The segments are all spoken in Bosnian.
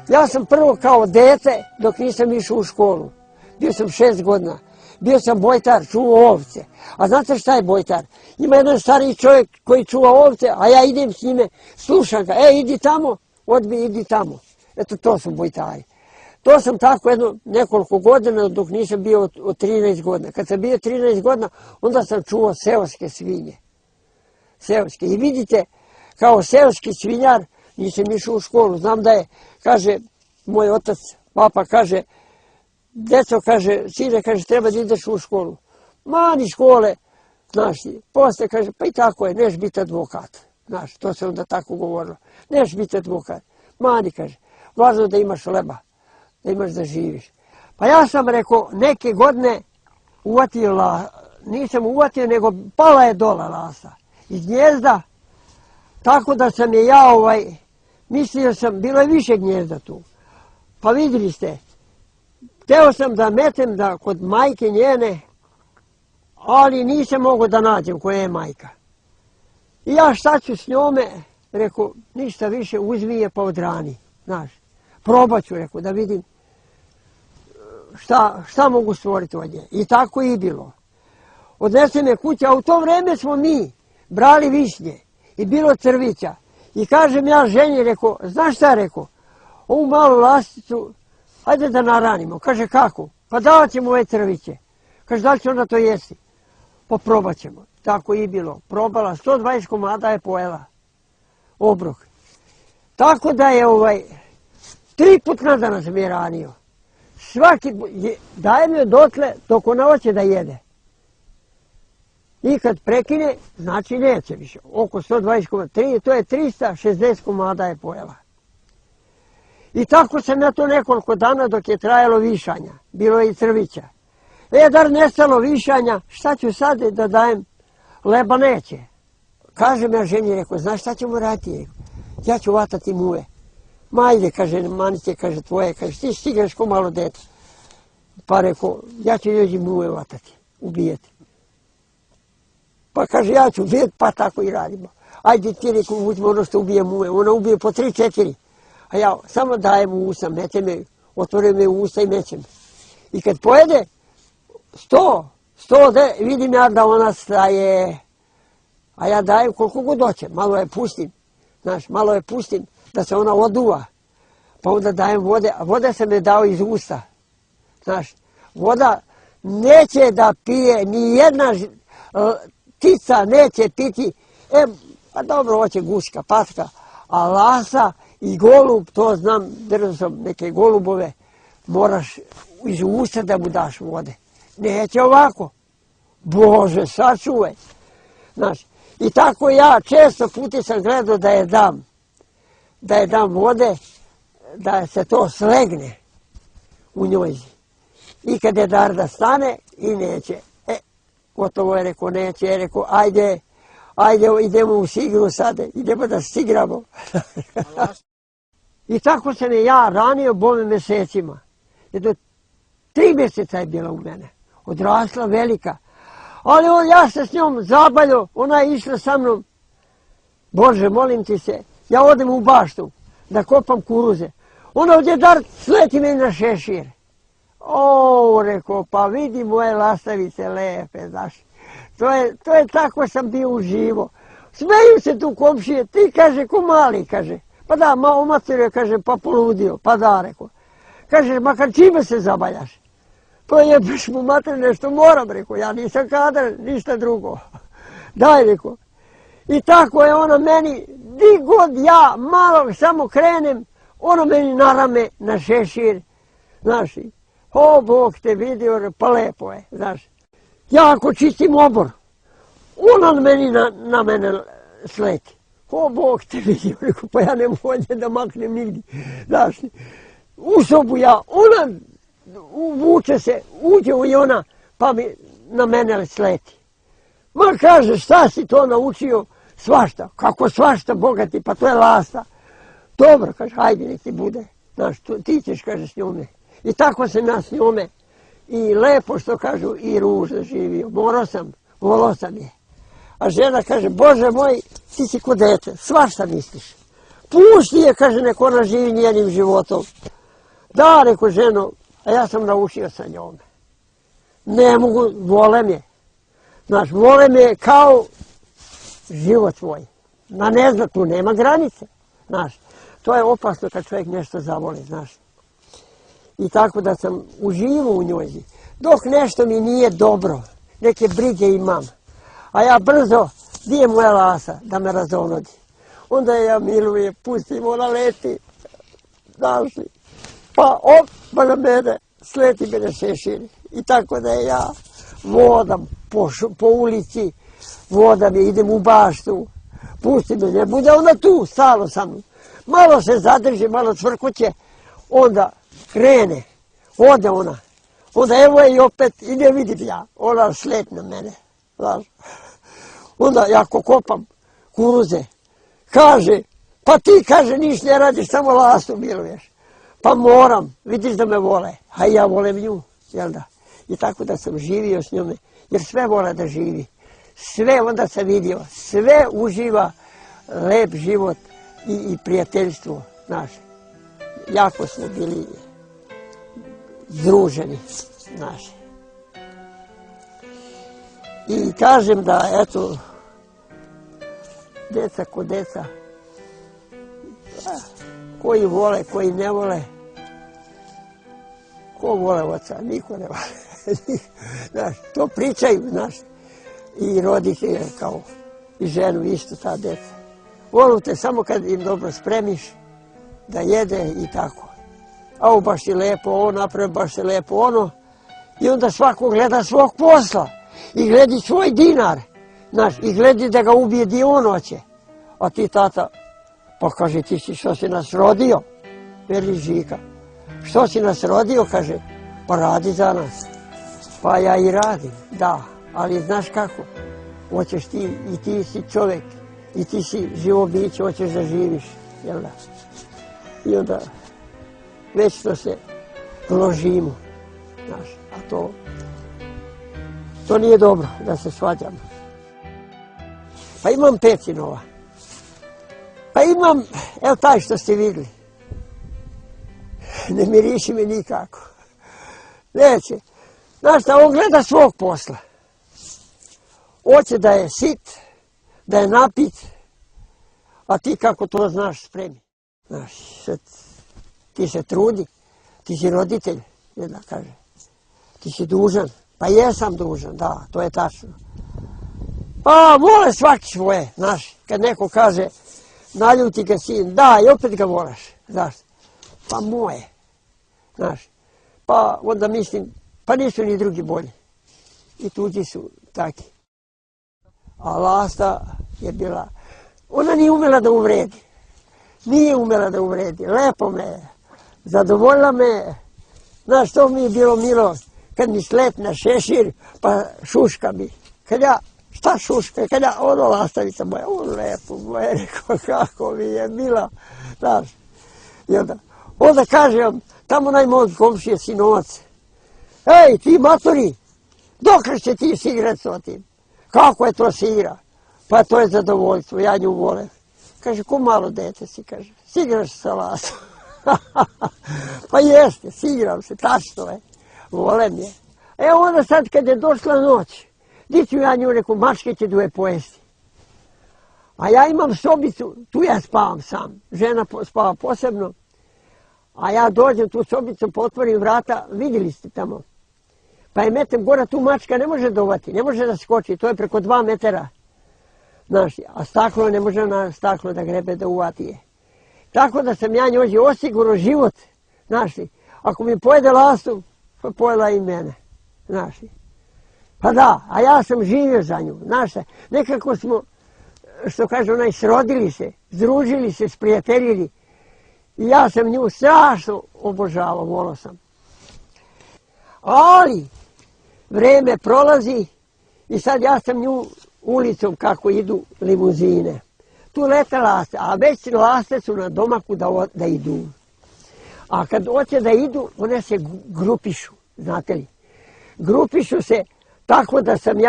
Ja sam prvo kao dete, dok nisam išao u školu, bio sam 6 godina, bio sam bojtar, čuvao ovce. A znate šta je bojtar? Ima jedan stariji čovjek koji čuva ovce, a ja idem s njime, slušam ga, idi tamo, odbi, idi tamo. Eto, to su bojtari. To sam tako nekoliko godina dok nisam bio od 13 godina. Kad sam bio 13 godina, onda sam čuvao seoske svinje. Seoske. I vidite, kao seoski svinjar, nisam išao u školu. Znam da je, kaže, moj otac, papa, kaže, deco, kaže, sine, kaže, treba da ideš u školu. Mani škole, znaš, posle, kaže, pa i tako je, neš biti advokat. Znaš, to se onda tako govorilo. Neš biti advokat. Mani, kaže, važno da imaš leba, da imaš da živiš. Pa ja sam rekao, neke godine nisam uvatio, nego pala je dola lasa iz gnjezda, tako da sam je ja, mislio sam, bilo je više gnjezda tu. Pa vidjeli ste, hteo sam da metem kod majke njene, ali nisam mogao da nađem koja je majka. I ja šta ću s njome, rekao, ništa više, uzmi je pa odrani, znaš. Probat ću, rekao, da vidim šta mogu stvoriti od nje. I tako i bilo. Odnesem je kuća, a u to vreme smo mi brali višnje i bilo crvića. I kažem ja ženi, rekao, znaš šta, rekao, ovu malu lasticu, hajde da naranimo. Kaže, kako? Pa davat ćemo ove crviće. Kaže, da li će ona to jesti? Pa probat ćemo. Tako i bilo. Probala, 120 komada je pojela. Obrok. Tako da je 3 put na dan sam je ranio. Dajem joj dotle dok ona hoće da jede. I kad prekine, znači neće više. Oko 120 komada. To je 360 komada je pojela. I tako sam ja to nekoliko dana dok je trajalo višanja. Bilo je i crvića. Dar nestalo višanja, šta ću sad da dajem? Leba neće. Kažem ja ženi, rekao, znaš šta ćemo raditi? Ja ću vatati muve. Ma ajde, kaže, manice, kaže, tvoje, kaže, ti stigneš ko malo dete. Pa rekao, ja ću njoj muve vatati, ubijeti. Pa kaže, ja ću ubijeti, pa tako i radimo. Ajde ti, rekao, uzme ono što ubije muve. Ona ubije po 3-4. A ja samo dajem u usta, mete me, otvore me u usta i mećem. I kad pojede 100, vidim ja da ona staje, a ja dajem koliko god hoće, malo je pustim, znaš, malo je pustim da se ona oduva, pa onda dajem vode, a vode sam je dao iz usta, znaš, voda neće da pije, ni jedna ptica neće piti, pa dobro, hoće guška, patka, a lasa i golub, to znam, držao sam neke golubove, moraš iz usta da mu daš vode. Neće ovako. Bože, sačuvaj. Znaš, i tako ja često puti sam gledao da je dam vode, da se to slegne u njoj. I kad je dar da stane i neće. Gotovo je rekao, neće, je rekao, ajde, idemo u sigru sada, idemo da sigramo. I tako sam je ja ranio bome mesecima. Jedno 3 mjeseca je bila u mene. Odrasla velika. Ali ja se s njom zabavljao, ona je išla sa mnom. Bože, molim ti se, ja odem u baštu da kopam kuruze. Ona odjedar sleti me na šešir. Rekao, pa vidi moje lastavice lepe, znaš. To je tako sam bio uživo. Smeju se tu komšije, ti kaže, ko mali, kaže. Pa da, omaterio, kaže, pa poludio, pa da, rekao. Kaže, makar čime se zabavljaš? Pa jebeš mu mater nešto moram, rekao, ja nisam kadar, ništa drugo. Daj, rekao. I tako je ona meni, di god ja malo samo krenem, ono meni na rame, na šešir, znaš. Bog te vidio, pa lepo je, znaš. Ja ako čistim obor, ona meni na mene sleti. Bog te vidio, rekao, pa ja ne mogu da maknem nigdje, znaš. U sobu ja, ona vuče se, uđe i ona, pa mi na mene sleti. Ma kaže, šta si to naučio? Svašta. Kako svašta, bogati, pa to je lasta. Dobro, kaže, hajde nek ti bude. Znaš, ti ćeš, kaže, s njome. I tako sam ja s njome. I lepo, što kažu, i ružno živio. Volao sam je. A žena kaže, Bože moj, ti si ko dete, svašta misliš. Pusti je, kaže, neko ona živi njenim životom. Da, reko ženo, a ja sam naučio sa njome. Ne mogu, vole me. Znaš, vole me kao život svoj. Na ne zna, tu nema granice. Znaš, to je opasno kad čovjek nešto zavoli, znaš. I tako da sam uživao u njoj. Dok nešto mi nije dobro, neke brige imam. A ja brzo, gdje je moja Lasa, da me razonodi. Onda ja miluje, pustim, ona leti. Znaš li. Pa opet na mene, sleti me na šešir. I tako da ja vodam po ulici, vodam je, idem u baštu. Pusti me, ne bude ona tu, stalo sa mnom. Malo se zadrži, malo cvrkuće, onda krene, ode ona. Onda evo je i opet, i ne vidim ja, ona slet na mene. Znaš. Onda ja ko kopam kuruze, kaže, pa ti, kaže, niš ne radiš, samo Lasu miluješ. Pa moram, vidiš da me vole, a ja volem nju, jel da? I tako da sam živio s njome, jer sve vole da živi. Sve onda sam vidio, sve uživa lep život i prijateljstvo naše. Jako smo bili združeni naši. I kažem da, eto, deca ko deca, koji vole, koji ne vole, ko vole oca, niko ne vole. Znaš, to pričaju, znaš, i roditelje kao i ženu isto ta deca. Volu te samo kad im dobro spremiš da jede i tako. A ovo baš je lepo, ovo napravi baš je lepo, ono. I onda svako gleda svog posla i gledi svoj dinar, znaš, i gledi da ga ubije gdje on hoće. A ti tata, pa kaže, ti si što si nas rodio, veli Žika. Što si nas rodio, kaže, pa radi za nas. Pa ja i radim, da, ali znaš kako, hoćeš ti, i ti si čovjek, i ti si živo biće, hoćeš da živiš, jel da? I onda večno se ložimo, znaš, a to nije dobro da se svađamo. Pa imam 5 sinova. Pa imam, evo taj što ste vidjeli. Ne miriši me nikako. Neće. Znaš šta, on gleda svog posla. Hoće da je sit, da je napit, a ti kako to znaš spremi. Znaš, ti se trudi, ti si roditelj, jedna kaže. Ti si dužan. Pa jesam dužan, da, to je tačno. Pa vole svaki svoje, znaš, kad neko kaže naljuti ga sin, da, i opet ga volaš, znaš. Pa moje, znaš. Pa onda mislim, pa nisu ni drugi bolji. I tuđi su taki. A Lasta je bila, ona nije umjela da uvredi. Nije umjela da uvredi, lepo me je, zadovoljila me je. Znaš, to mi je bilo milo, kad mi sletne šešir, pa šuška mi. Kad ja, šta šuška, kad ja, ono lastavica moja, lepo moja, rekao, kako mi je mila, znaš. I onda kažem, tamo najmoj komšije sinovac, ej, ti matori, dok će ti si igrat s otim? Kako je to si igra? Pa to je zadovoljstvo, ja nju volim. Kaže, ko malo dete si, kaže, si igraš sa Lasom. Pa jeste, si igram se, tačno je, volim je. Evo onda sad kad je došla noć, di ću ja nju, neku mačke će duje pojesti. A ja imam sobicu, tu ja spavam sam, žena spava posebno. A ja dođem tu sobicu, potvorim vrata, vidjeli ste tamo. Pa je metem gora, tu mačka ne može dovati, ne može da skoči, to je preko 2 metara. Znaš, a staklo ne može na staklo da grebe, da uvati je. Tako da sam ja njoj osigurao život, znaš, ako mi pojede Lastu, pa pojela i mene, znaš. Pa da, a ja sam živio za nju, znaš, nekako smo, što kaže onaj, srodili se, združili se, sprijateljili. I ja sam nju strašno obožavao, volao sam. Ali, vreme prolazi i sad ja sam nju ulicom kako idu limuzine. Tu lete Laste, a već Laste su na domaku da idu. A kad hoće da idu, one se grupišu, znate li. Grupišu se tako da sam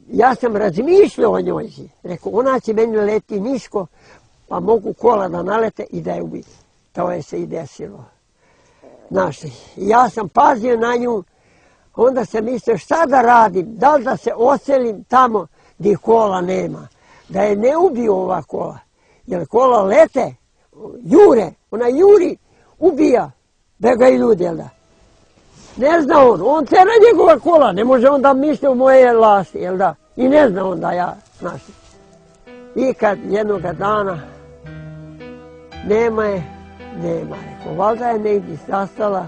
ja sam razmišljao o njoj. Rekao, ona će meni leti nisko, pa mogu kola da nalete i da je ubiju. To je se i desilo. Znaš, ja sam pazio na nju, onda sam mislio šta da radim, da li da se oselim tamo gdje kola nema, da je ne ubiju ova kola, jer kola lete, jure, ona juri, ubija, begaju ljudi, jel da? Ne zna on tera njegova kola, ne može on da misli u moje lasti, jel da? I ne zna on da ja, znaš. I kad jednoga dana nema je, rekao, valjda je negdje zastala,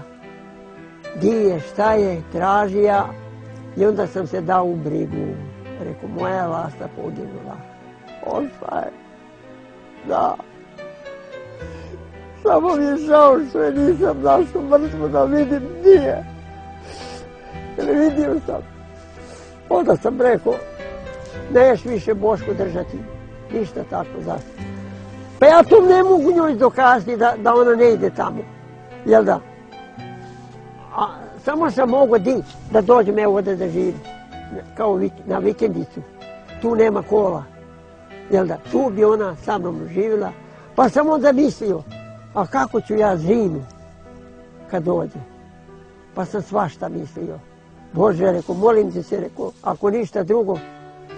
di je, šta je, traži ja, i onda sam se dao u brigu. Rekao, moja lasta poginula. Ošla je, da. Samo mi je žao što je nisam našao mrtvu da vidim gdje je. Jer vidio sam. Onda sam rekao, neš više Bošku držati, ništa tako zašto. Pa ja to ne mogu njoj dokazati da ona ne ide tamo, jel da? A samo sam mogao da dođem evo ovdje da živim, kao na vikendicu. Tu nema kola, jel da? Tu bi ona sa mnom živjela. Pa sam onda mislio, a kako ću ja zimu kad dođe? Pa sam svašta mislio. Bože, rekao, molim te se, rekao, ako ništa drugo,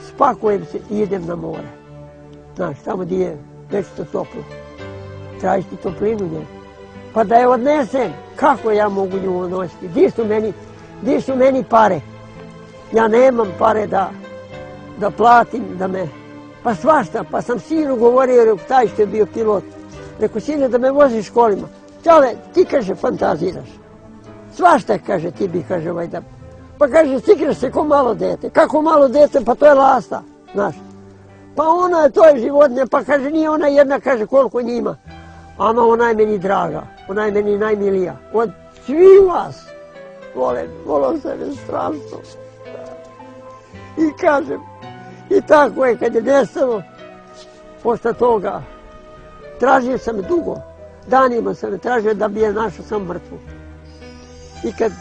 spakujem se i idem na more. Znaš, tamo gdje je već to toplo. Tražiti toplinu nje. Pa da je odnesem, kako ja mogu nju nositi? Di su meni pare? Ja nemam pare da platim, da me... Pa svašta, pa sam sinu govorio, rekao, taj što je bio pilot. Rekao, sine, da me voziš kolima. Čale, ti, kaže, fantaziraš. Svašta, kaže, ti bi, kaže, da... Pa kaže, stigraš se ko malo dete. Kako malo dete? Pa to je lasta, znaš. Pa ona je, to je životinja, pa kaže, nije ona jedna, kaže, koliko njima. Ama ona je meni draga, ona je meni najmilija. Od svih vas, volao se me strašno. I kažem, i tako je, kad je nestalo, posle toga, tražio sam dugo, danima sam je tražio da bi je našao sam mrtvu. I kad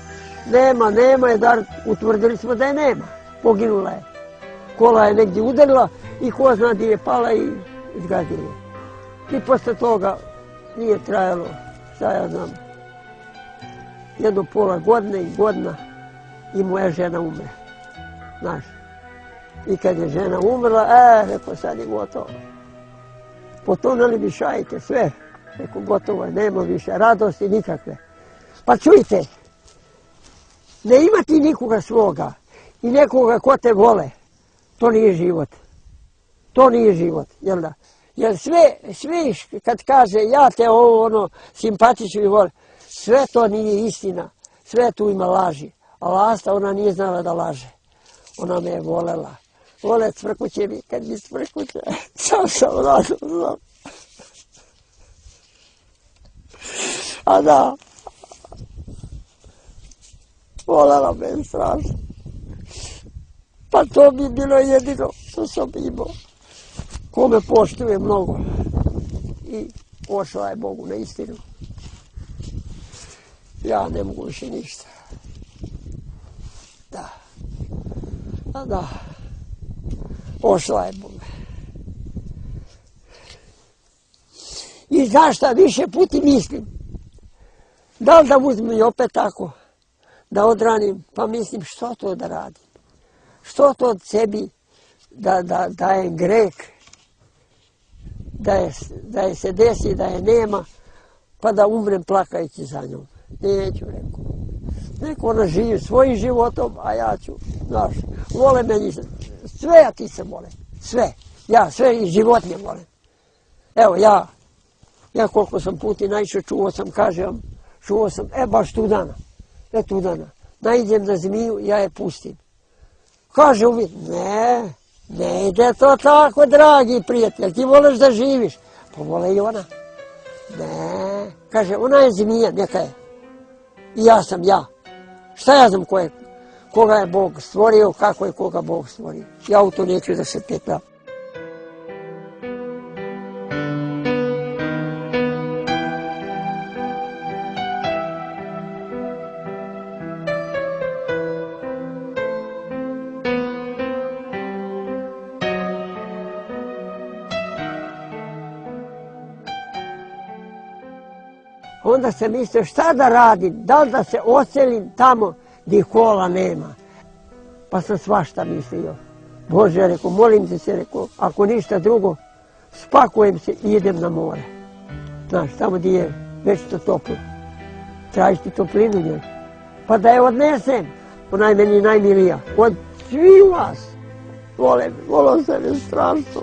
nema je, da utvrdili smo da je nema, poginula je. Kola je negdje udarila i ko zna gdje je pala i izgazila je. I posle toga nije trajalo, šta ja znam, jedno pola godine i godina i moja žena umre, znaš. I kad je žena umrla, rekao, sad je gotovo. Potonuli bi šajke, sve. Rekao, gotovo je, nema više radosti nikakve. Pa čujte, ne imati nikoga svoga i nekoga ko te vole, to nije život. To nije život, jel da? Jer sve kad kaže ja te simpatično i vole, sve to nije istina, sve tu ima laži. A lasta ona nije znala da laže. Ona me je volela. Vole cvrkuće mi, kad mi cvrkuće, sam razum. A da, volela me je strašno. Pa to bi bilo jedino što sam imao. Ko me poštuje mnogo. I ošla je Bogu na istinu. Ja ne mogu više ništa. Da. A da. Ošla je Bogu. I znaš šta, više puti mislim. Da li da uzmem i opet tako, da odranim, pa mislim što to da radim. Što to od sebi da je greh, da je se desi, da je nema, pa da umrem plakajući za njom. Neću, rekao. Neko ona živi svojim životom, a ja ću, znaš, vole meni sve, a ti se vole. Sve. Ja sve i životinje volim. Evo, ja koliko sam puti naišao, čuo sam, baš tu dana, naiđem na zmiju, ja je pustim. Kaže uvijek, ne ide to tako, dragi prijatelj, ti voliš da živiš. Pa vole i ona. Ne, kaže, ona je zmija, neka je. I ja sam ja. Šta ja znam koga je Bog stvorio, kako je koga Bog stvorio. Ja u to neću da se petljam. Onda sam mislio šta da radim, da li da se oselim tamo gdje kola nema. Pa sam svašta mislio. Bože, rekao, molim te se, rekao, ako ništa drugo, spakujem se i idem na more. Znaš, tamo gdje je večno toplo. Tražiti toplinu njoj. Pa da je odnesem, ona je meni najmilija. Od svih vas. Volio sam je strašno.